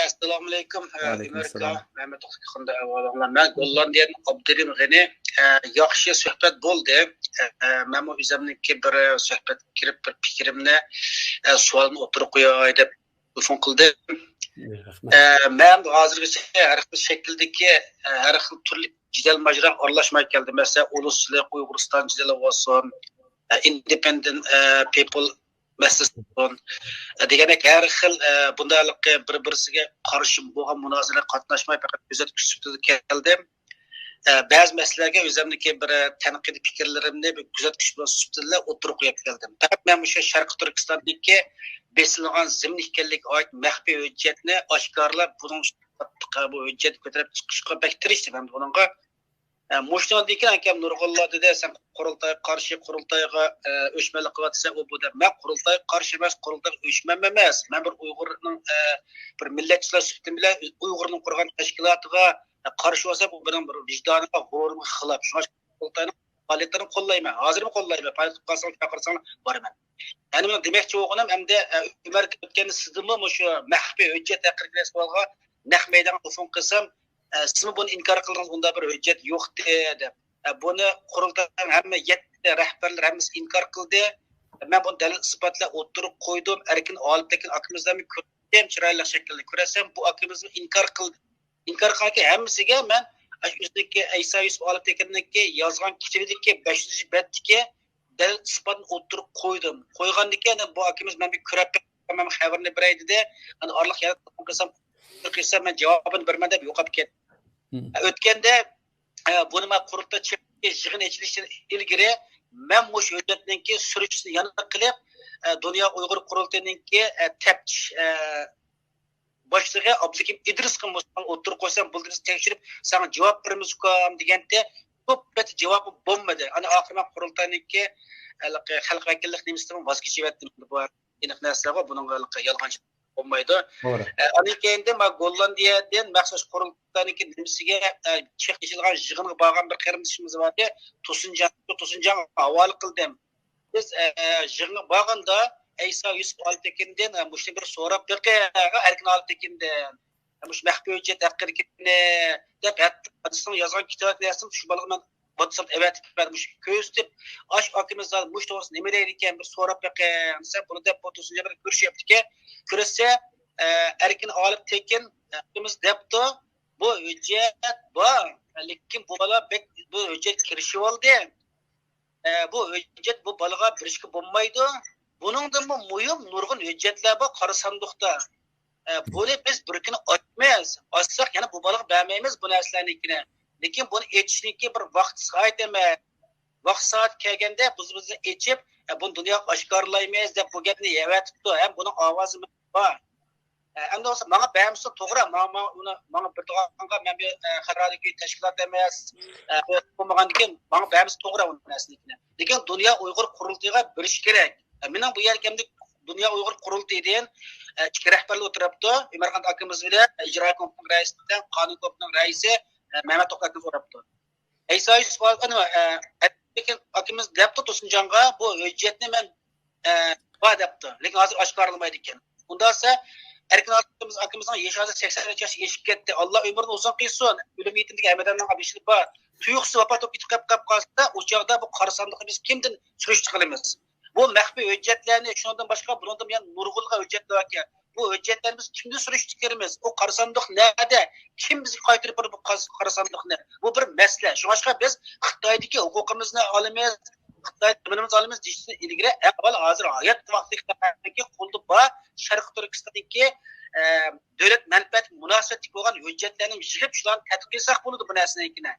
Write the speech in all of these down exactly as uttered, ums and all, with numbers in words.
ئەسسالامۇئەلەيكۇم. ئۆمەر ئاكا، مەمەت ئاكا، قانداق ئەھۋالىڭلار؟ مەن گوللاندىيەدىن ئابدۇرېھىم غېنى. ياخشى سۆھبەت بولدى. مەنمۇ ئۆزۈمنىڭكى بىر سۆھبەتكە كىرىپ، بىر پىكرىمنى، سوئالنى ئوتتۇرىغا قوياي دەپ تېلېفون قىلدىم. مەن ھازىرغىچە ھەر خىل شەكىلدىكى، ھەر خىل تۈرلۈك جېدەل ماجىراغا ئارىلاشماي كەلدىم. مەسىلەن، ئۇلۇسچىلىق، ئۇيغۇرىستان جېدىلى بولسۇن، ئىندېپېندېنت پىپل مەسىلىسى بولسۇن، دېگەندەك ھەر خىل، بۇنداقلىقى بىر-بىرسىگە قارشى بولغان مۇنازىرىگە قاتناشماي، پەقەت كۆزەتكۈچ سۈپىتىدە كەلدىم. بەزى مەسىلىلەرگە ئۆزۈمنىڭكى بىر تەنقىدىي پىكىرلىرىمنى بىر كۆزەتكۈچ سۈپىتىدە ئوتتۇرىغا قويۇپ كەلدىم. پەقەت مەن مۇشۇ شەرقىي تۈركىستاندىكى بېسىلغان زېمىن ئىكەنلىكىگە ئائىت مەخپىي ھۆججەتنى ئاشكارىلاپ، بۇنىڭ ئۈستىدە بۇ ھۆججەتنى كۆتۈرۈپ چىقىشقا بەك تىرىشتىم. ھەم بۇنىڭغا ئە، مۇشۇنىڭدىن كېيىن ئاكام نۇرغۇنلار دېدى، سەن قۇرۇلتايغا قارشى، قۇرۇلتايغا، ئە، ئۆچمەنلىك قىلىۋاتىسەن، ئۇ بۇ دەپ. مەن قۇرۇلتايغا قارشى ئەمەس، قۇرۇلتايغا ئۆچمەنمۇ ئەمەس. مەن بىر ئۇيغۇرنىڭ، ئە، بىر مىللەتچىلەر سۈپىتىم بىلەن ئۇيغۇرنىڭ قۇرغان تەشكىلاتىغا، ئە، قارشى بولسا، بۇ مېنىڭ بىر ۋىجدانىمغا، غۇرۇرۇمغا خىلاپ. شۇڭا قۇرۇلتاينىڭ پائالىيەتلىرىنى قوللايمەن. ھازىرمۇ قوللايمەن. پائالىيەت قىلىپ قالساڭلار، چاقىرساڭلار بارىمەن. يەنى مېنىڭ دېمەكچى بولغىنىم، ئەمدى، ئە، ئۆمەر ئۆتكەندە سىزدىنمۇ مۇشۇ مەخپىي ھۆججەت ھەققىدىكى سوئالغا نەق مەيدانغا تېلېفون قىلسام، ئە، سىزمۇ بۇنى ئىنكار قىلدىڭىز، ئۇنداق بىر ھۆججەت يوقتى دەپ. ئە، بۇنى قۇرۇلتاينىڭ ھەممە يەتتە رەھبەرلىرى ھەممىسى ئىنكار قىلدى. مەن بۇنى دەلىل ئىسپاتلاپ ئوتتۇرىغا قويدۇم. ئەركىن ئالىپ تېكىن ئاكىمىزلارنى كۆردۈم، چىرايلىق شەكىلدە. كۆرەسەن، بۇ ئاكىمىزمۇ ئىنكار قىلدى. ئىنكار قىلغانكى ھەممىسىگە مەن ئاشۇ ئۆزىنىڭكى ئەيسا يۈسۈپ ئالىپ تېكىننىڭكى يازغان كىتابىدىكى بەش يۈزىنچى بەتتىكى دەلىل ئىسپاتنى ئوتتۇرىغا قويدۇم. قويغاندىكىن بۇ ئاكىمىز مەن بىر كۆرۈپ بېقىپ، مەن خەۋىرىنى بېرەي دېدى. ئاندىن ئارىلىق يەنە تېلېفون قىلسام، قىلسام مەن جاۋابىنى بېرىمەن دەپ يوقاپ كەتتى. ئۆتكەندە، ئە، بۇنى مەن قۇرۇلتاي يىغىن ئېچىلىشتىن ئىلگىرى مەن مۇشۇ ھۆججەتنىڭكى سۈرۈشتىنى يەنە قىلىپ، ئە، دۇنيا ئۇيغۇر قۇرۇلتىيىنىڭكى، ئە، تەپتىش، ئە، باشلىقى ئابدۇكېرىم ئىدرىسقا مۇشۇنى ئوتتۇرىغا قويسام بولدى، بىز تەكشۈرۈپ ساڭا جاۋاب بېرىمىزكۇ دېگەندە، كۆپ پەت جاۋابى بولمىدى. ئانا ئاخىرى مەن قۇرۇلتاينىڭكى ھېلىقى خەلق ۋەكىللىك نېمىسىدىن ۋاز كېچىۋەتتىم. بۇ ئېنىق نەرسىلەرغۇ، بۇنىڭغا ھېلىقى يالغانچىلىق بولمايدۇ. توغرا. ئە، ئاندىن كېيىندىن مەن گوللاندىيەدىن مەخسۇس قۇرۇلتاينىڭكى نېمىسىگە، ئە، چېقىشىدىغان يىغىنغا بارغان بىر قېرىندىشىمىز بار ئىدى. توسۇنجان، توسۇنجانغا ھاۋالە قىلدىم. بىز، ئە، يىغىنغا بارغاندا ئەيسا يۈسۈپ ئالپتېكىندىن، ئە، مۇشۇنى بىر سوراپ بېقىڭ، ئەركىن ئالپتېكىندىن. مۇشۇ مەخپىي ھۆججەت ھەققىدىكىنى دەپ، ھەتتا دادىسىنىڭ يازغان كىتاب نەرسىنى شۇ بالىغا مەن ۋاتساپتا ئەۋەتىپ بەردىم. مۇشۇ كۆرسىتىپ، ئاشۇ ئاكىمىز مۇشۇ توغرىسىدا نېمە دەيدىكەن، بىر سوراپ بېقىڭ دېسە، بۇنى دەپ بۇ توسۇنجان بىلەن كۆرۈشۈۋەتتىكەن. كۆرسە، ئە، ئەركىن ئالپتېكىن، ئە، ئاكىمىز دەپتۇ، بۇ ھۆججەت بار، لېكىن بۇ بالا بەك، بۇ ھۆججەت كىرىشىۋالدى. ئە، بۇ ھۆججەت بۇ بالىغا بېرىشكە بولمايدۇ. بۇنىڭدىنمۇ مۇھىم نۇرغۇن ھۆججەتلەر بار قارا ساندۇقتا. ئە، بۇنى بىز بىر كۈنى ئاچىمىز. ئاچساق يەنە بۇ بالىغا بەرمەيمىز بۇ نەرسىلەرنىڭكىنى. لېكىن بۇنى ئېچىشنىڭكى بىر ۋاقتى سائىتى ئەمەس. ۋاقتى سائەت كەلگەندە بىز بىزنى ئېچىپ، ئە، بۇنى دۇنياغا ئاشكارىلايمىز دەپ بۇ گەپنى يەۋەتىپتۇ. ھەم بۇنىڭ ئاۋازى بار. ئە، ئەمدى بولسا ماڭا بەرمىسە توغرا، ماڭا، ماڭا، ئۇنى ماڭا بېرىدىغانغا مەن بىر، ئە، خەلقئارادىكى تەشكىلات ئەمەس، ئە، بولمىغاندىكىن ماڭا بەرمىسە توغرا ئۇ نەرسىنى. لېكىن دۇنيا ئۇيغۇر قۇرۇلتىيىغا بېرىش كېرەك. ئە، مېنىڭ بۇ يەرگە كەلدىم، دۇنيا ئۇيغۇر قۇرۇلتىيىدىن، ئە، ئىككى رەھبەرلەر ئولتۇرۇپتۇ. ئۆمەرخان ئاكىمىز بىلەن ئىجرائىي كومىتېتنىڭ رەئىسى بىلەن قانۇن كومىتېتنىڭ رەئىسى، ئە، مەمەت توختى ئاكىمىز ئولتۇرۇپتۇ. ئەيسا يۈسۈپ ئالىپ، ئەنە، ئە، لېكىن ئاكىمىز دەپتۇ توسۇنجانغا، بۇ ھۆججەتنى مەن، ئە، بار دەپتۇ. لېكىن ھازىر ئاشكارىلىمايدىكەن. ئۇنداق دېسە، ئەركىن ئاكىمىز، ئاكىمىزنىڭ يېشى ھازىر سەكسەن ياش ئېشىپ كەتتى. ئاللا ئۆمرىنى ئۇزۇن قىلسۇن. ئۆلۈم يېتىمدىكى ھەممە ئادەمنىڭ بېشىدا بار. تۇيۇقسىز ۋاپات بولۇپ كېتىپ قېلىپ قالسا، ئۇ چاغدا بۇ قارا ساندۇقنى بىز كىمدىن سۈرۈشتە قىلىمىز؟ بۇ مەخپىي ھۆججەتلەرنى، شۇنىڭدىن باشقا بۇنىڭدىن يەنە نۇرغۇنلىغان ھۆججەتلەر باركەن. بۇ ھۆججەتلەرنى بىز كىمدىن سۈرۈشتە كىرىمىز؟ ئۇ قارا ساندۇق نەدە؟ كىم بىزگە قايتۇرۇپ بېرىدۇ بۇ قاز-، قارا ساندۇقنى؟ بۇ بىر مەسىلە. شۇڭلاشقا بىز خىتايدىكى ھوقۇقىمىزنى ئالىمىز، خىتاي زېمىنىمىزنى ئالىمىز دېيىشتىن ئىلگىرى، ئەڭ ئاۋۋال ھازىر ھايات ۋاقتىدىكى قولدا بار شەرقىي تۈركىستاندىكى، ئە، دۆلەت مەنپەئەتىگە مۇناسىۋەتلىك بولغان ھۆججەتلەرنى يىغىپ، شۇلارنى تەتقىق قىلساق بولىدۇ بۇ نەرسىنىڭكىنى.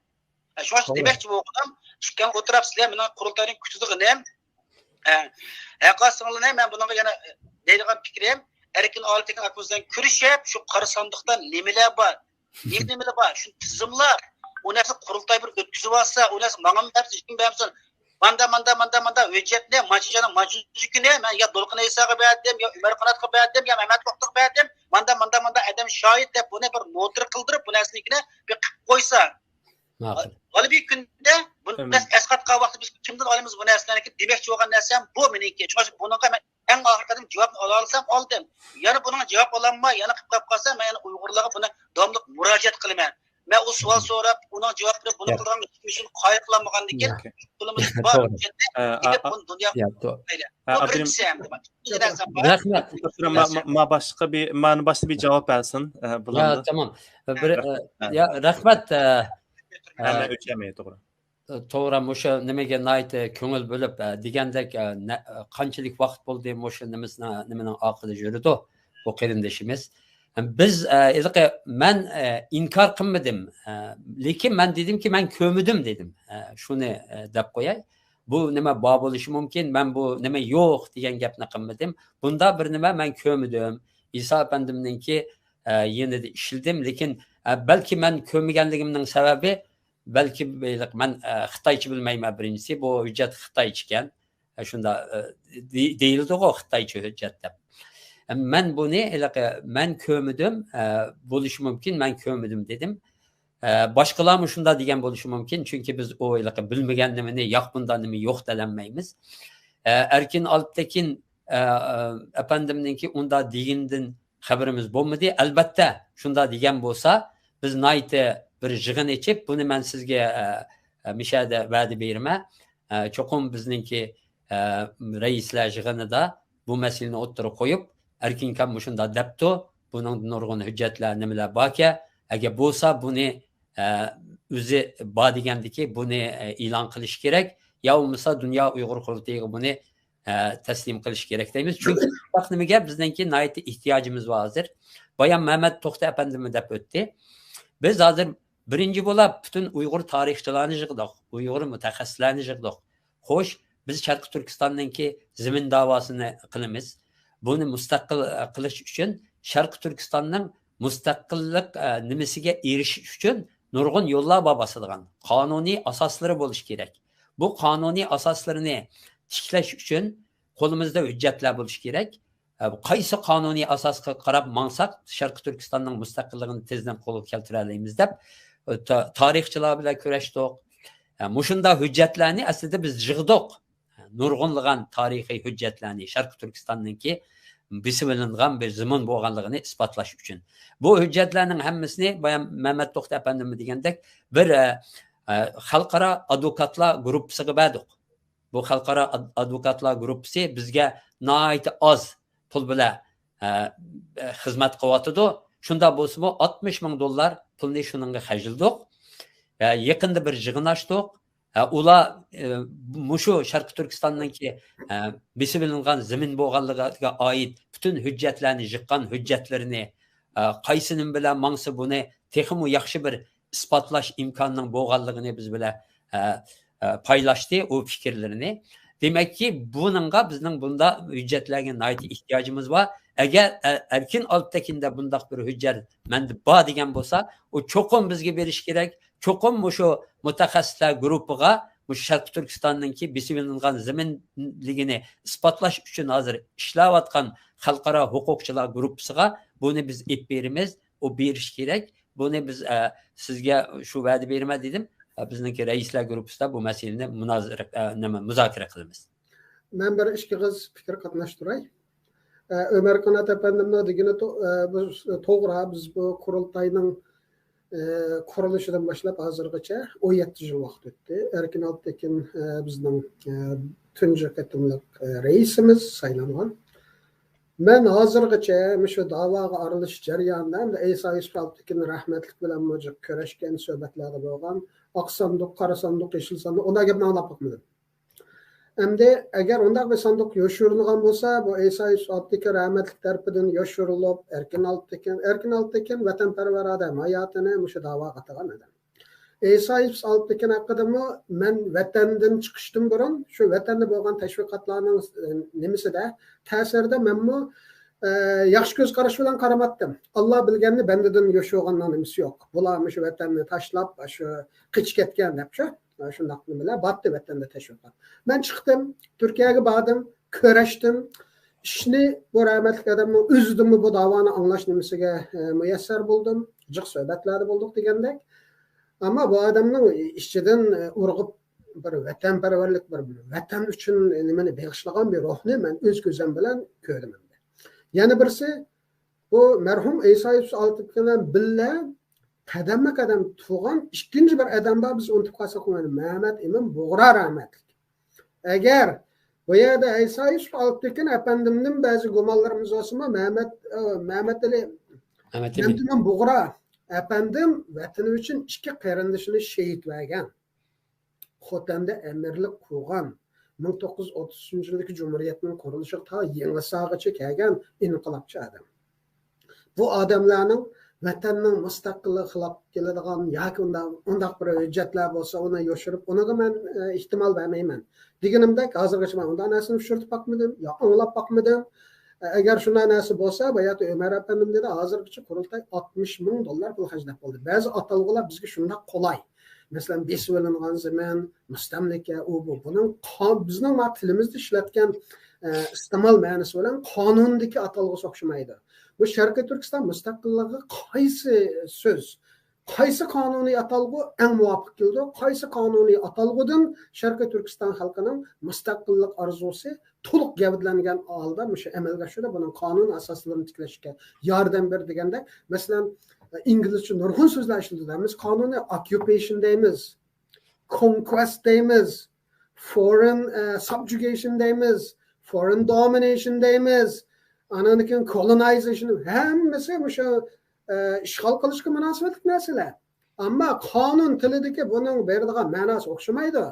شۇڭا دېمەكچى بولغىنىم، ئىككىڭ ئولتۇرۇپ سىلەر مېنىڭ قۇرۇلتاينىڭ كۈتىدىغىنىم، ھە، ھەققا سىڭلىنە، مەن بۇنىڭغا يەنە دەيدىغان پىكرىم، ئەركىن ئالىپ تېكىن ئاكىمىز بىلەن كۆرۈشۈپ، شۇ قارا ساندۇقتا نېمىلەر بار، نېمە نېمىلەر بار، شۇنى تىزىملاپ، ئۇ نەرسە قۇرۇلتاي بىر ئۆتكۈزۈپ ئالسا، ئۇ نەرسە ماڭىمۇ بەرسۇن، ھېچكىمگە بەرمىسۇن. ماندا، ماندا، ماندا، ماندا ھۆججەتنى مانچىجاننىڭ مانچىجى كۈنى مەن يا دولقۇن ئەيساغا بەردىم، يا ئۆمەر قاناتقا بەردىم، يا مەمەت توختىغا بەردىم، ماندا، ماندا، ماندا ئادەم شاھىت دەپ، بۇنى بىر نوتىر قىلدۇرۇپ، بۇ نەرسىنىڭكىنى بىر قىلىپ قويسا. ماقۇل. غالىبىي كۈندە بۇ نەرسە ئەسقاتقان ۋاقىتتا بىز كىمدىن ئالىمىز بۇ نەرسىلەرنى دېمەكچى بولغان نەرسەم بۇ مېنىڭكى. شۇڭا بۇنىڭغا مەن ئەڭ ئاخىرقى قېتىم جاۋابنى ئالالىسام ئالدىم. يەنە بۇنىڭغا جاۋاب ئالالماي، يەنە قىلىپ قېلىپ قالسام، مەن يەنە ئۇلارغا بۇنى داۋاملىق مۇراجىئەت قىلىمەن. مەن ئۇ سوئال سوراپ، ئۇنىڭ جاۋابىنى بۇنى قىلىدىغان ئۈچۈن قايىل قىلالمىغاندىن كېيىن، پۇلىمىز بار ھۆججەتنى ئېلىپ بۇنى دۇنياغا قويايلى. بۇ بىرىنچىسى ئەمدى. ئىككىنچى نەرسەم بار. رەھمەت. ما، ما، ما باشقا بىر، مانا باشقا بىر جاۋاب بەرسۇن، ئە، يا، بۇلاردا. تامام. بىر، ئە، يا، رەھمەت، ئە، ئە، ئەمما ئۆچەمەي، توغرا. توغرا، مۇشۇ نېمىگە ناھايىتى كۆڭۈل بۆلۈپ، ئە، دېگەندەك، ئە، نە-، قانچىلىك ۋاقىت بولدى مۇشۇ نېمىسىنىڭ، نېمىنىڭ ئارقىدا يۈرىدۇ، بۇ قېرىندىشىمىز. بىز، ئە، ھېلىقى مەن، ئە، ئىنكار قىلمىدىم، ئە، لېكىن مەن دېدىمكى، مەن كۆرمىدىم دېدىم. ئە، شۇنى، ئە، دەپ قوياي. بۇ نېمە بار بولۇشى مۇمكىن، مەن بۇ نېمە يوق دېگەن گەپنى قىلمىدىم. بۇندا بىر نېمە مەن كۆرمىدىم. ئىسا ئەپەندىمنىڭكى، ئە، يېنىدا ئىشلىدىم، لېكىن، ئە، بەلكى مەن كۆرمىگەنلىكىمنىڭ سەۋەبى، بەلكى ھېلىقى مەن، ئە، خىتايچە بىلمەيمەن بىرىنچىسى، بۇ ھۆججەت خىتايچىكەن. ئە، شۇنداق، ئە، دېي-، دېيىلىدىغۇ خىتايچە ھۆججەت دەپ. ئە، مەن بۇنى ھېلىقى مەن كۆرمىدىم، ئە، بولۇشى مۇمكىن، مەن كۆرمىدىم دېدىم. ئە، باشقىلارمۇ شۇنداق دېگەن بولۇشى مۇمكىن، چۈنكى بىز ئۇ ھېلىقى بىلمىگەن نېمىنى ياق بۇنداق نېمە يوق دېيەلمەيمىز. ئە، ئەركىن ئالپتېكىن، ئە، ئە، ئەپەندىمنىڭكى ئۇنداق دېگىنىدىن خەۋىرىمىز بولمىدى. ئەلبەتتە، شۇنداق دېگەن بولسا، بىز ناھايىتى بىر يىغىن ئېچىپ، بۇنى مەن سىزگە، ئە، ئە، مۇشۇ يەردە ۋەدە بېرىمەن. ئە، چوقۇم بىزنىڭكى، ئە، رەئىسلەر يىغىنىدا بۇ مەسىلىنى ئوتتۇرىغا قويۇپ، ئەركىنكام مۇشۇنداق دەپتۇ، بۇنىڭدا نۇرغۇن ھۆججەتلەر، نېمىلەر باركەن، ئەگەر بولسا بۇنى، ئە، ئۆزى بار دېگەندىكى بۇنى، ئە، ئېلان قىلىش كېرەك، يا بولمىسا دۇنيا ئۇيغۇر قۇرۇلتىيىغا بۇنى، ئە، تەسلىم قىلىش كېرەك دەيمىز. چۈنكى بۇنداق نېمىگە بىزنىڭكى ناھايىتى ئېھتىياجىمىز بار ھازىر. بايام مەمەت توختى ئەپەندىمۇ دەپ ئۆتتى. بىز ھازىر بىرىنچى بولاپ پۈتۈن ئۇيغۇر تارىخچىلارنى يىغدۇق، ئۇيغۇر مۇتەخەسسىسلەرنى يىغدۇق. خوش، بىز شەرقىي تۈركىستاننىڭكى زېمىن داۋاسىنى قىلىمىز. بۇنى مۇستەقىل، ئە، قىلىش ئۈچۈن، شەرقىي تۈركىستاننىڭ مۇستەقىللىق، ئە، نېمىسىگە ئېرىشىش ئۈچۈن نۇرغۇن يوللار بار باسىدىغان. قانۇنىي ئاساسلىرى بولۇشى كېرەك. بۇ قانۇنىي ئاساسلىرىنى تىكلەش ئۈچۈن قولىمىزدا ھۆججەتلەر بولۇشى كېرەك. ئە، قايسى قانۇنىي ئاساسقا قاراپ ماڭساق، شەرقىي تۈركىستاننىڭ مۇستەقىللىقىنى تېزدىن قولغا كەلتۈرەلەيمىز دەپ، ئە، تا-، تارىخچىلار بىلەن كۆرۈشتۇق. ئە، مۇشۇنداق ھۆججەتلەرنى ئەسلىدە بىز يىغدۇق. نۇرغۇنلىغان تارىخىي ھۆججەتلەرنى، شەرقىي تۈركىستاننىڭكى بېسىۋېلىنغان بىر زېمىن بولغانلىقىنى ئىسپاتلاش ئۈچۈن. بۇ ھۆججەتلەرنىڭ ھەممىسىنى بايام مەمەت توختى ئەپەندىممۇ دېگەندەك بىر، ئە، ئە، خەلقئارا ئادۋوكاتلار گۇرۇپپىسىغا بەردۇق. بۇ خەلقئارا ئاد-، ئادۋوكاتلار گۇرۇپپىسى بىزگە ناھايىتى ئاز پۇل بىلەن، ئە، خىزمەت قىلىۋاتىدۇ. شۇنداق بولسىمۇ، ئاتمىش مىڭ دوللار پۇلنى شۇنىڭغا خەجلىدۇق. ئە، يېقىندا بىر يىغىن ئاچتۇق. ئە، ئۇلار، ئە، مۇشۇ شەرقىي تۈركىستاننىڭكى، ئە، بېسىۋېلىنغان زېمىن بولغانلىقىغا ئائىت پۈتۈن ھۆججەتلەرنى، يىغقان ھۆججەتلىرىنى، ئە، قايسى نېمە بىلەن ماڭسا بۇنى تېخىمۇ ياخشى بىر ئىسپاتلاش ئىمكانىنىڭ بولغانلىقىنى بىز بىلەن، ئە، ئە، پايلاشتى ئۇ پىكىرلىرىنى. دېمەككى، بۇنىڭغا بىزنىڭ بۇنداق ھۆججەتلەرگە ناھايىتى ئېھتىياجىمىز بار. ئەگەر ئە-، ئەركىن ئالپتېكىندە بۇنداق بىر ھۆججەت مەندە بار دېگەن بولسا، ئۇ چوقۇم بىزگە بېرىشى كېرەك. چوقۇم مۇشۇ مۇتەخەسسىسلەر گۇرۇپپىغا، مۇشۇ شەرقىي تۈركىستاننىڭكى بېسىۋېلىنغان زېمىنلىكىنى ئىسپاتلاش ئۈچۈن ھازىر ئىشلەۋاتقان خەلقئارا ھوقۇقچىلار گۇرۇپپىسىغا بۇنى بىز ئېلىپ بېرىمىز. ئۇ بېرىشى كېرەك. بۇنى بىز، ئە، سىزگە شۇ ۋەدە بېرىمەن دېدىم. ئە، بىزنىڭكى رەئىسلەر گۇرۇپپىسىدا بۇ مەسىلىنى مۇنازىرە، ئە، نېمە، مۇزاكىرە قىلىمىز. مەن بىر ئىككى ئېغىز پىكىر قاتناشتۇراي. ئە، ئۆمەر قانات ئەپەندىمنىڭ دېگىنى تو-، ئە، بۇ توغرا، بىز بۇ قۇرۇلتاينىڭ، ئە، قۇرۇلۇشىدىن باشلاپ ھازىرغىچە ئون يەتتە يىل ۋاقىت ئۆتتى. ئەركىن ئالپتېكىن، ئە، بىزنىڭ، ئە، تۇنجى قېتىملىق، ئە، رەئىسىمىز سايلانغان. مەن ھازىرغىچە مۇشۇ داۋاغا ئارىلىشىش جەريانىدا، ئەمدى ئەيسا يۈسۈپ ئالپتېكىن رەھمەتلىك بىلەنمۇ جىق كۆرۈشكەن، سۆھبەتلەردە بولغان، ئاق ساندۇق، قارا ساندۇق، يېشىل ساندۇق، ئۇنداق گەپنى ئاڭلاپ باقمىدىم. ئەمدى ئەگەر ئۇنداق بىر ساندۇق يوشۇرۇنغان بولسا، بۇ ئەيسا يۈسۈپ ئالپتېكىن رەھمەتلىك تەرىپىدىن يوشۇرۇلۇپ، ئەركىن ئالپتېكىن، ئەركىن ئالپتېكىن ۋەتەنپەرۋەر ئادەم، ھاياتىنى مۇشۇ داۋاغا ئاتىغان ئادەم. ئەيسا يۈسۈپ ئالپتېكىن ھەققىدىمۇ مەن ۋەتەندىن چىقىشتىن بۇرۇن شۇ ۋەتەندە بولغان تەشۋىقاتلارنىڭ، ئە، نېمىسىدە، تەسىرىدە مەنمۇ، ئە، ياخشى كۆز قارىشى بىلەن قارىماتتىم. ئاللا بىلگەننى بەندىدىن يوشۇرغاننىڭ نېمىسى يوق. بۇلار مۇشۇ ۋەتەننى تاشلاپ، شۇ قېچىپ كەتكەن دەپ شۇ، شۇنداق نېمىلەر بارتتى ۋەتەندە تەشۋىقات. مەن چىقتىم، تۈركىيەگە باردىم، كۆرۈشتۈم. ئىشنى بۇ رەھمەتلىك ئادەمنىڭ ئۆزىدىنمۇ بۇ داۋانى ئاڭلاش نېمىسىگە، ئە، مۇيەسسەر بولدۇم. جىق سۆھبەتلەردە بولدۇق دېگەندەك. ئەمما بۇ ئادەمنىڭ ئىچىدىن، ئە، ئۇرغۇپ بىر ۋەتەنپەرۋەرلىك، بىر ۋەتەن ئۈچۈن نېمىنى بېغىشلىغان بىر روھنى مەن ئۆز كۆزۈم بىلەن كۆردۈم ئەمدى. يەنە بىرسى، بۇ مەرھۇم ئەيسا يۈسۈپ ئالتىنكى بىلەن بىللە قەدەممۇ قەدەم تۇرغان ئىككىنچى بىر ئادەم بار، بىز ئۇنتۇپ قالساق بولمايدۇ. مەمەت ئىمىن بۇغرا رەھمەتلىك. ئەگەر بۇ يەردە ئەيسا يۈسۈپ ئالتىنكى ئەپەندىمدىن بەزى گۇمانلىرىمىز بولسىمۇ، مەمەت، ئە، مەمەتئېلى، مەمەت ئىمىن. مەمەت ئىمىن بۇغرا ئەپەندىم ۋەتىنى ئۈچۈن ئىككى قېرىندىشىنى شېھىت بەرگەن. خوتەندە ئەمىرلىك قۇرغان، مىڭ توققۇز يۈز ئوتتۇز ئۈچىنچى يىلدىكى جۇمھۇرىيەتنىڭ قۇرۇلۇشىغا تا يېڭىسىغىچە كەلگەن ئىنقىلابچى ئادەم. بۇ ئادەملەرنىڭ ۋەتەننىڭ مۇستەقىللىقى خىلاپ كېلىدىغان ياكى ئۇنداق، ئۇنداق بىر ھۆججەتلەر بولسا، ئۇنى يوشۇرۇپ، ئۇنىڭغا مەن، ئە، ئېھتىمال بەرمەيمەن. دېگىنىمدەك، ھازىرغىچە مەن ئۇنداق نەرسىنى ئۇچرىتىپ باقمىدىم، يا ئاڭلاپ باقمىدىم. ئە، ئەگەر شۇنداق نەرسە بولسا، باياتى ئۆمەر ئەپەندىم دېدى، ھازىرغىچە قۇرۇلتاي ئاتمىش مىڭ دوللار پۇل خەجلەپ بولدى. بەزى ئاتالغۇلار بىزگە شۇنداق قولاي. مەسىلەن، بېسىۋېلىنغان زېمىن، مۇستەملىكە، ئۇ بۇ. بۇنىڭ قا-، بىزنىڭ ما تىلىمىزدا ئىشلەتكەن، ئە، ئىستېمال مەنىسى بىلەن قانۇندىكى ئاتالغۇسى ئوخشىمايدۇ. بۇ شەرقىي تۈركىستان مۇستەقىللىقىغا قايسى سۆز، قايسى قانۇنىي ئاتالغۇ ئەڭ مۇۋاپىق كېلىدۇ؟ قايسى قانۇنىي ئاتالغۇدىن شەرقىي تۈركىستان خەلقىنىڭ مۇستەقىللىق ئارزۇسى تولۇق گەۋدىلەنگەن ھالدا مۇشۇ ئەمەلگە ئاشىدۇ، بۇنىڭ قانۇن ئاساسلىرىنى تىكلەشكە ياردەم بېرىدۇ دېگەندەك. مەسىلەن، ئىنگلىزچە نۇرغۇن سۆزلەر ئىشلىتىدۇ. بىز قانۇننى ئوككۇپېيشن دەيمىز، كونكۋېست دەيمىز، فورېن، ئە، سابجۇگېيشن دەيمىز، فورېن دومىنېيشن دەيمىز، ئاندىن كېيىن كولونايزېيشن، ھەممىسى مۇشۇ، ئە، ئىشغال قىلىشقا مۇناسىۋەتلىك نەرسىلەر. ئەمما قانۇن تىلىدىكى بۇنىڭ بېرىدىغان مەناسى ئوخشىمايدۇ.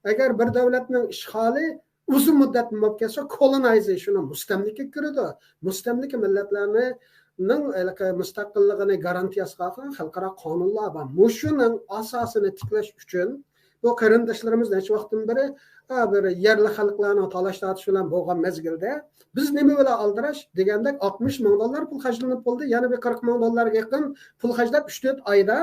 ئەگەر بىر دۆلەتنىڭ ئىشغالى ئۇزۇن مۇددەتتىن بولۇپ كەتسە، كولونايزېيشن، مۇستەملىكىگە كىرىدۇ. مۇستەملىكە مىللەتلەرنىڭ ھېلىقى مۇستەقىللىقىنى گارانتىيە قىلىدىغان خەلقئارا قانۇنلار بار. مۇشۇنىڭ ئاساسىنى تىكلەش ئۈچۈن بۇ قېرىنداشلىرىمىز نەچچە ۋاقىتتىن بېرى، ھە، بىر يەرلىك خەلقلەرنىڭ تالاش-تارتىش بىلەن بولغان مەزگىلدە بىز نېمە بىلەن ئالدىراش دېگەندەك ئاتمىش مىڭ دوللار پۇل خەجلىنىپ بولدى. يەنە بىر قىرىق مىڭ دوللارغا يېقىن پۇل خەجلەپ، ئۈچ تۆت ئايدا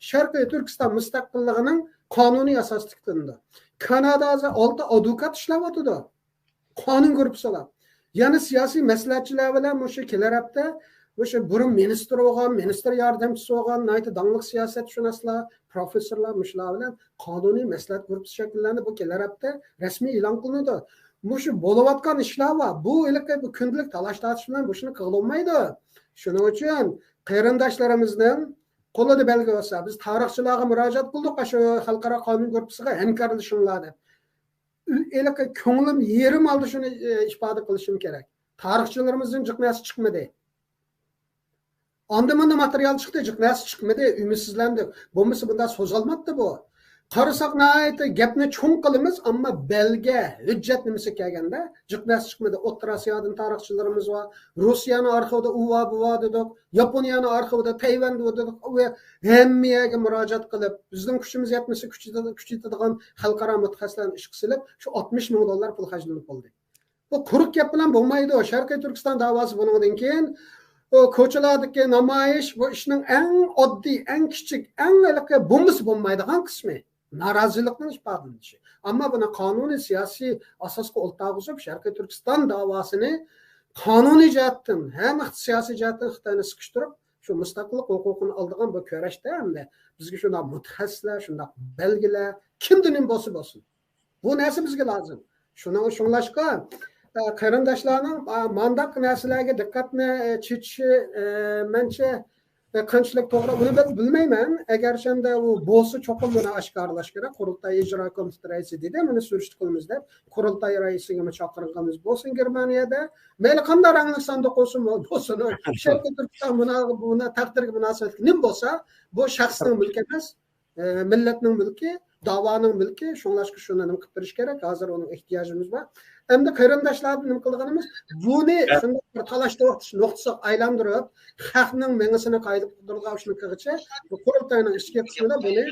شەرقىي تۈركىستان مۇستەقىللىقىنىڭ قانۇنىي ئاساسى تىكلىنىدۇ. كانادا ھازىر ئالتە ئادۋوكات ئىشلەۋاتىدۇ. قانۇن گۇرۇپپىسىلار. يەنە سىياسىي مەسلىھەتچىلەر بىلەن مۇشۇ كېلەر ھەپتە مۇشۇ بۇرۇن مىنىستىر بولغان، مىنىستىر ياردەمچىسى بولغان، ناھايىتى داڭلىق سىياسەتشۇناسلار، پروفېسسورلار مۇشۇلار بىلەن قانۇنىي مەسلىھەت گۇرۇپپىسى شەكىللەندى. بۇ كېلەر ھەپتە رەسمىي ئېلان قىلىنىدۇ. مۇشۇ بولۇۋاتقان ئىشلار بار. بۇ ھېلىقى بۇ كۈندىلىك تالاش-تارتىش بىلەن بۇ ئىشنى قىلغىلى بولمايدۇ. شۇنىڭ ئۈچۈن قېرىنداشلىرىمىزنىڭ قولىدا بەلگە بولسا، بىز تارىخچىلارغا مۇراجىئەت قىلدۇق، ئاشۇ خەلقئارا قانۇن گۇرۇپپىسىغا ھەمكارلىشىڭلار دەپ. ھېلىقى كۆڭلۈم يېرىم ھالدا شۇنى، ئى، ئىپادە قىلىشىم كېرەك. تارىخچىلىرىمىزدىن جىق نەرسە چىقمىدى. ئاندىن مۇندىن ماتېرىيال چىقتى، جىق نەرسە چىقمىدى، ئۈمىدسىزلەندۇق. بولمىسا بۇنداق سوزالماتتى بۇ. قارىساق ناھايىتى گەپنى چوڭ قىلىمىز، ئەمما بەلگە، ھۆججەت نېمىسى كەلگەندە جىق نەرسە چىقمىدى. ئوتتۇرا ئاسىيادىن تارىخچىلىرىمىز بار، روسىيەنىڭ ئارخىۋىدا ئۇ بار، بۇ بار دېدۇق، ياپونىيەنىڭ ئارخىۋىدا، تەيۋەندە دېدۇق، ئۇ ھەممە يەرگە مۇراجىئەت قىلىپ، بىزنىڭ كۈچىمىز يەتمىسە كۈچىيتىدىغان خەلقئارا مۇتەخەسسىسلەرنى ئىشقا سېلىپ، شۇ ئاتمىش مىڭ دوللار پۇل خەجلىنىپ بولدى. بۇ قۇرۇق گەپ بىلەن بولمايدۇ. شەرقىي تۈركىستان داۋاسى بۇنىڭدىن كېيىن، ئۇ كوچىلاردىكى نامايىش، بۇ ئىشنىڭ ئەڭ ئاددىي، ئەڭ كىچىك، ئەڭ ھېلىقى بولمىسا بولمايدىغان قىسمى، نارازىلىقنىڭ ئىپادىلىنىشى. ئەمما بۇنى قانۇنىي سىياسىي ئاساسقا ئولتۇرغۇزۇپ، شەرقىي تۈركىستان داۋاسىنى قانۇنىي جەھەتتىن، ھەم سىياسىي جەھەتتىن خىتاينى سىقىشتۇرۇپ، شۇ مۇستەقىللىق ھوقۇقىنى ئالىدىغان بۇ كۈرەشتە ھەمدە بىزگە شۇنداق مۇتەخەسسىسلەر، شۇنداق بەلگىلەر، كىمدىن بولسا بولسۇن، بۇ نەرسە بىزگە لازىم. شۇنىڭ، شۇڭلاشقا، ئە، قېرىنداشلارنىڭ، ئا، مانداق نەرسىلەرگە دىققەتنى، ئە، چېچىشى، ئە، مەنچە، ئە، قانچىلىك توغرا، ئۇنى بىل-، بىلمەيمەن. ئەگەرچەندە ئۇ بولسا، چوقۇم بۇنى ئاشكارىلاش كېرەك. قۇرۇلتاي ئىجرا كومىتېتى رەئىسى دېدى، بۇنى سۈرۈشتە قىلىمىز دەپ، قۇرۇلتاي رەئىسىگىمۇ چاقىرغىنىمىز بولسۇن گېرمانىيەدە. مەيلى قانداق رەڭلىك ساندۇق بولسۇن، بولسۇن، شەرقىي تۈركىستان مۇنا-، مۇنا-، تەقدىرىگە مۇناسىۋەتلىك نېمە بولسا، بۇ شەخسنىڭ مۈلكى ئەمەس. ئە، مىللەتنىڭ مۈلكى، داۋانىڭ مۈلكى، شۇڭلاشقا شۇنى نېمە قىلىپ بېرىش كېرەك، ھازىر ئۇنىڭ ئېھتىياجىمىز بار. ئەمدى قېرىنداشلار نېمە قىلىدىغىنىمىز، بۇنى شۇنداق بىر تالاش-تارتىش نۇقتىسىغا ئايلاندۇرۇپ، خەقنىڭ مېڭىسىنى قايىل قىلىدىغان ئىشنى قىلغىچە، بۇ قۇرۇلتاينىڭ ئىچكى قىسمىدا بۇنى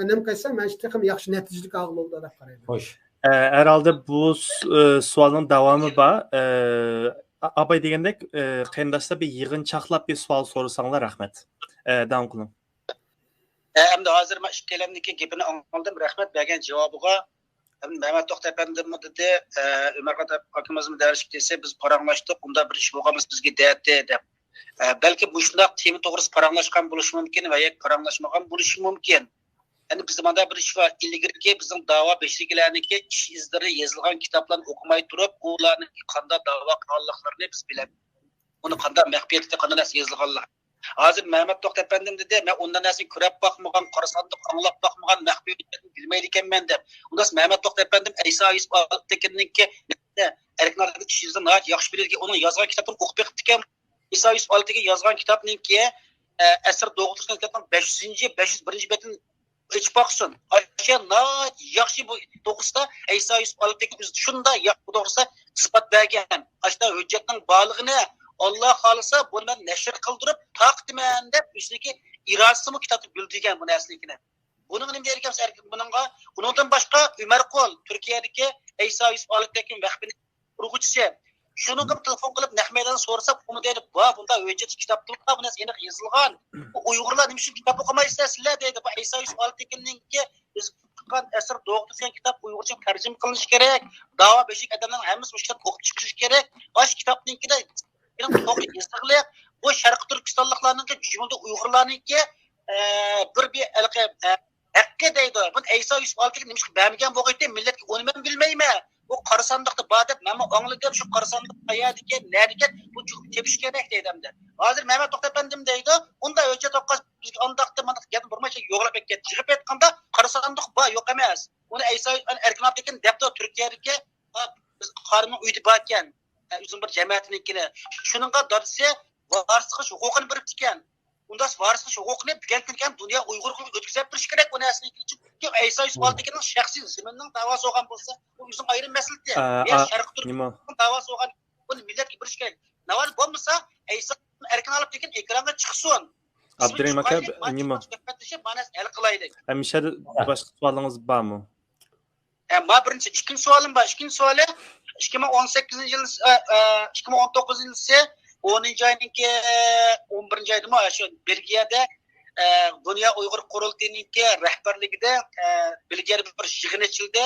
نېمە قىلسا، مەنچە تېخىمۇ ياخشى نەتىجىلىك ئالغىلى بولىدۇ دەپ قارايمەن. خوش. ئە، ھەر ھالدا بۇ س-، ئە، سوئالنىڭ داۋامى بار. ئە، ئا-، ئاباي دېگەندەك، ئە، قېرىنداشلار بىر يىغىن چاقلاپ بىر سوئال سورىساڭلار رەھمەت. ئە، داۋام قىلىڭ. ئە، ئەمدى ھازىر مەن ئىككىيلەننىڭكى گېپىنى ئاڭلىدىم، رەھمەت بەرگەن جاۋابىغا. ئەمدى مەمەت توختى ئەپەندىممۇ دېدى، ئە، ئۆمەر قادىر ئاكىمىزمۇ دەرسكە كەلسە، بىز پاراڭلاشتۇق، ئۇنداق بىر ئىش بولغان بولسا بىزگە دەيتتى دەپ. ئە، بەلكى مۇشۇنداق تېما توغرىسىدا پاراڭلاشقان بولۇشى مۇمكىن ۋە ياكى پاراڭلاشمىغان بولۇشى مۇمكىن. يەنى بىزدە مانداق بىر ئىش بار، ئىلگىرىكى بىزنىڭ داۋا بېشىدىكىلەرنىڭكى ئىش ئىزلىرى يېزىلغان كىتابلارنى ئوقۇماي تۇرۇپ، ئۇلارنىڭ قانداق داۋا قىلغانلىقلىرىنى بىز بىلەمىز. ئۇنى قانداق مەخپىيەتتە، قانداق نەرسە يېزىلغانلىقى. ھازىر مەمەت توختى ئەپەندىم دېدى، مەن ئۇنداق نەرسىنى كۆرۈپ باقمىغان، قارا ساندۇق ئاڭلاپ باقمىغان، مەخپىي ھۆججەتنى بىلمەيدىكەنمەن دەپ. ئۇنداق مەمەت توختى ئەپەندىم ئەيسا يۈسۈپ ئالتىنكىنىڭكى ئەركىن ئاكىنىڭ ئىش يۈزىدىن ناھايىتى ياخشى بىلىدىكەن، ئۇنىڭ يازغان كىتابىنى ئوقۇپ بېقىپتىكەن. ئەيسا يۈسۈپ ئالتىنكى يازغان كىتابنىڭكى، ئە، ئەسىر دوغدۇرۇش كىتابنىڭ بەش يۈزىنچى، بەش يۈز بىرىنچى بېتىنى ئېچىپ باقسۇن. ئاشۇ ناھايىتى ياخشى بۇ توغرىسىدا ئەيسا يۈسۈپ ئالتىنكى ئۆزى شۇنداق ياخشى بۇ توغرىسىدا ئىسپات بەرگەن. ئاشۇنداق ھۆججەتنىڭ بارلىقىنى ئاللا خالىسا بۇنى مەن نەشر قىلدۇرۇپ تارقىتىمەن دەپ ئۆزىنىڭكى ئىرادىسىمۇ كىتابتا بىلدۈرگەن بۇ نەرسىنىڭكىنى. بۇنىڭغا نېمە دەيدىكەنمىز ئەركىن بۇنىڭغا؟ ئۇنىڭدىن باشقا ئۆمەر قۇل، تۈركىيەدىكى ئەيسا يۈسۈپ ئالتىنكى ۋەقپىنىڭ قۇرغۇچىسى. شۇنىڭغا تېلېفون قىلىپ نەق مەيداندا سورىساق، ئۇمۇ دەيدۇ، بار، بۇنداق ھۆججەت كىتابتىلا بۇ نەرسە ئېنىق يېزىلغان. بۇ ئۇيغۇرلار نېمە ئۈچۈن كىتاب ئوقۇمايسىلەر سىلەر دەيدۇ. بۇ ئەيسا يۈسۈپ ئالتىنكىنىڭكى ئۆزى چىققان ئەسىر دوغدۇرۇش دېگەن كىتاب ئۇيغۇرچە تەرجىمە قىلىنىشى كېرەك. داۋا بېشىدىكى ئادەملەرنىڭ ھەممىسى مۇشۇ كىتابنى ئوقۇپ چىقىشى كېرەك. ئاشۇ كىتابنىڭكىدە توغرا يېزىقلىق، بۇ شەرقىي تۈركىستانلىقلارنىڭكى، جۈملىدە ئۇيغۇرلارنىڭكى، ئە، بىر، بىر ھېلىقى، ئە، ھەققى دەيدۇ. بۇنى ئەيسا يۈسۈپ ئالتىنكى نېمىشقا بەرمىگەن بولغىيتى؟ مىللەتكە ئۇنى مەن بىلمەيمەن. بۇ قارا ساندۇقتا بار دەپ مەنمۇ ئاڭلىدىم. شۇ قارا ساندۇق قەيەردىكەن، نەدىكەن، بۇ چىقىپ تېپىش كېرەك دەيدۇ ئەمدى. ھازىر مەمەت توختى ئەپەندىم دەيدۇ، ئۇنداق ھۆججەت ئوقۇغاچ بىزگە ئانداقتا مانداق گەپنى بۇرماي يوغىلاپ ئەكەتتى. يىغىپ ئېيتقاندا قارا ساندۇق بار، يوق ئەمەس. ئۇنى ئەيسا ئەركىن ئالتىنكى دەپتۇ تۈركىيەدىكى، ھا، بىز قارىنىڭ ئۆيىدە باركەن. ئە، ئۆزىنىڭ بىر جەمەتىنىڭكىنى. شۇنىڭغا دادىسى ۋارىسلىق ھوقۇقىنى بېرىپتىكەن. ئۇنداق ۋارىسلىق ھوقۇقىنى بۈگۈنكى كۈنگە دۇنيا ئۇيغۇر قۇرۇلتىيى ئۆتكۈزۈپ بېرىشى كېرەك بۇ نەرسىنى. چۈنكى ئەيسا يۈسۈپ ئالتىنكىنىڭ شەخسىي زېمىنىنىڭ داۋاسى بولغان بولسا، بۇ ئۆزىنىڭ ئايرىم مەسىلىسى. ئە، يا ئە، شەرقىي تۈركىستاننىڭ داۋاسى بولغان، بۇنى مىللەتكە بېرىش كېرەك. ناۋادا بولمىسا، ئەيسا ئەركىن ئالتىنكى ئېكرانغا چىقسۇن. ئابدۇرېھىم ئاكا، نېمە؟ سۆھبەتلىشىپ، ما نەرسىنى ھەل قىلايلى. ئە، مۇشۇ يەردە باشقا سوئالىڭىز بارمۇ؟ ئە، ما بىرىنچى، ئىككىنچى سوئالىم بار. ئىككىنچى سوئالى، ئىككى مىڭ ئون سەككىزىنچى يىل، ئە، ئە، ئىككى مىڭ ئون توققۇزىنچى يىلى، ئونىنچى ئاينىڭكى، ئون بىرىنچى ئايدىمۇ، شۇ بېلگىيەدە، ئە، دۇنيا ئۇيغۇر قۇرۇلتىيىنىڭكى رەھبەرلىكىدە، ئە، بېلگىيەدە بىر يىغىن ئېچىلدى.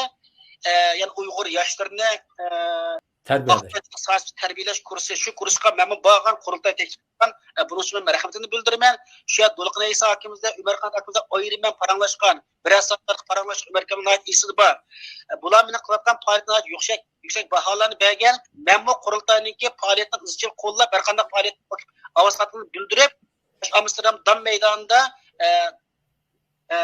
ئە، يەنى ئۇيغۇر ياشلىرىنى، ئە، تەربىيەلەش. ئاق تەربىيەلەش كۇرسى، شۇ كۇرسقا مەنمۇ بارغان، قۇرۇلتاي تەكلىپ قىلغان. ئە، بۇنىڭ ئۈچۈن مەن رەھمىتىمنى بىلدۈرىمەن. شۇ يەردە دولقۇن ئەيسا ئاكىمىزدە، ئۆمەر قانات ئاكىمىزدە ئايرىم مەن پاراڭلاشقان. بىرەر سائەتلەر پاراڭلاشقان، ئۆمەر ئاكامنىڭ ناھايىتى ئېسىدە بار. ئە، بۇلار مېنىڭ قىلىۋاتقان پائالىيىتىمگە ناھايىتى يۈكسەك، يۈكسەك باھالارنى بەرگەن. مەنمۇ قۇرۇلتاينىڭكى پائالىيىتىنى ئىزچىل قوللاپ، ھەر قانداق پائالىيەتكە ئاۋاز قاتقىنىمنى بىلدۈرۈپ، ئامستېردام دام مەيدانىدا، ئە، ئە،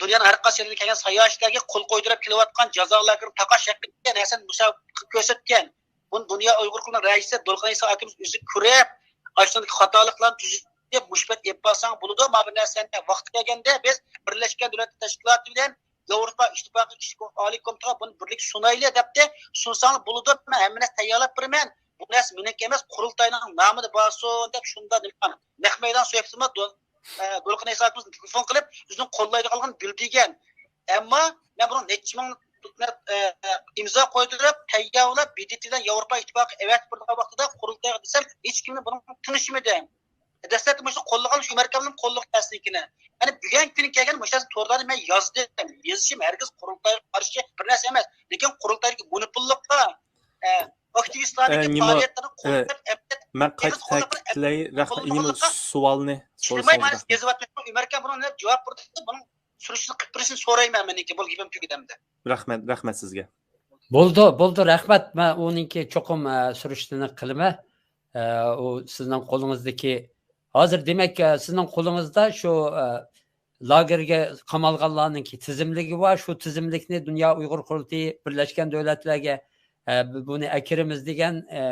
دۇنيانىڭ ھەر قايسى يېرىدىن كەلگەن ساياھەتچىلەرگە قول قويدۇرۇپ كېلىۋاتقان جازا لاگېرىنى تاقاش ھەققىدە ھەسەن مۇسابىقە كۆرسەتكەن. بۇنى دۇنيا ئۇيغۇر قۇرۇلتىيىنىڭ رەئىسى دولقۇن ئەيسا ئاكىمىز ئۆزى كۆرۈپ، ئاشۇندىكى خاتالىقلارنى تۈزىتىپ، مۇشۇ پەيت ئېلىپ بارساڭ بولىدۇ، مانا بۇ نەرسىنى ۋاقتى كەلگەندە بىز بىرلەشكەن دۆلەتلەر تەشكىلاتى بىلەن ياۋروپا ئىتتىپاقى كىشىلىك ئالىي كومىتېتىغا بۇنى بىرلىكتە سۇنايلى دەپتۇ. سۇنساڭلار بولىدۇ، مەن ھەممە نەرسە تەييارلاپ بېرىمەن. بۇ نەرسە مېنىڭكى ئەمەس، قۇرۇلتاينىڭ نامىدا بارسۇن دەپ شۇنداق نېمە قىلغان. نەق مەيدان سۆھبىتىمۇ دو-، ئە، دولقۇن ئەيسا ئاكىمىز تېلېفون قىلىپ، ئۆزىنىڭ قوللايدىغانلىقىنى بىلدۈرگەن. ئەمما مەن بۇنىڭ نەچچە مىڭ، ئە، ئىمزا قويدۇرۇپ، تەييارلاپ، ب د ت بىلەن ياۋروپا ئىتتىپاقىغا ئەۋەتىپ بېرىدىغان ۋاقتىدا قۇرۇلتايغا دېسەم، ھېچكىمنى بۇنىڭغا تىڭشىمىدى. دەسلەپتە مۇشۇ قوللىغان شۇ ئۆمەر ئاكامنىڭ قوللىغان ئەسلىكىنى. يەنى بۈگۈنكى كۈنگە كەلگەن مۇشۇ نەرسە توردا مەن يازدىم. يېزىشىم ھەرگىز قۇرۇلتايغا قارشى بىر نەرسە ئەمەس. لېكىن قۇرۇلتايدىكى مونوپوللۇققا، ئە، ئاكتىۋىستلارنىڭكى ئە، نېمە، پائالىيەتلىرىنى ئە، قوللاپ، ئەمدى مەن قايتا تەكىتلەي، رەھمەت، نېمە، سوئالنى سورىسىڭىز. ئۆمەر ئاكا بۇنىڭغا جاۋاب بېرىدۇ. بۇنىڭ سۈرۈشتىنى قىلىپ بېرىشىنى سورايمەن مەن. بولدى، گېپىم تۈگىدى ئەمدى. رەھمەت، رەھمەت سىزگە. بولدى، بولدى، رەھمەت. مەن ئۇنىڭكى چوقۇم، ئە، سۈرۈشتىنى قىلىمەن. ئە، ئۇ سىزنىڭ قولىڭىزدىكى، ھازىر دېمەك، ئە، سىزنىڭ قولىڭىزدا شۇ، ئە، لاگېرگە قامالغانلارنىڭكى تىزىملىكى بار. شۇ تىزىملىكنى دۇنيا ئۇيغۇر قۇرۇلتىيى بىرلەشكەن دۆلەتلەرگە، ئە، بۇنى ئەكىرىمىز دېگەن، ئە،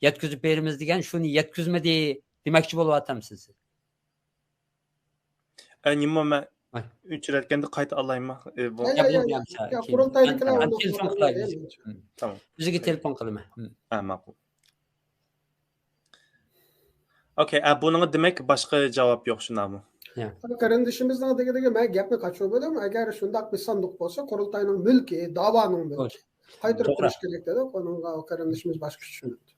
يەتكۈزۈپ بېرىمىز دېگەن، شۇنى يەتكۈزمىدى دېمەكچى بولۇۋاتامسىز؟ ئە، نېمە، مەن ئۆچۈرۈۋەتكەندە قايتا ئالايمۇ؟ ئە، بۇ يا، يا، يا، يا، يا، قۇرۇلتاينىڭكىلەر ئۇنداق تېلېفون قىلايلى. تامام. ئۆزىگە تېلېفون قىلىمەن. ھە، ماقۇل. ئوكەي، ئە، بۇنىڭغا دېمەك باشقا جاۋاب يوق، شۇنداقمۇ؟ يا. قېرىندىشىمىزنىڭ دېگىنىگە مەن گەپنى قاچۇرۇپ ئۆتەم، ئەگەر شۇنداق بىر ساندۇق بولسا، قۇرۇلتاينىڭ مۈلكى، داۋانىڭ مۈلكى. قايتۇرۇپ بېرىش كېرەك دېدى. ئۇنىڭغا ئۇ قېرىندىشىمىز باشقىچە چۈشىنىپتۇ.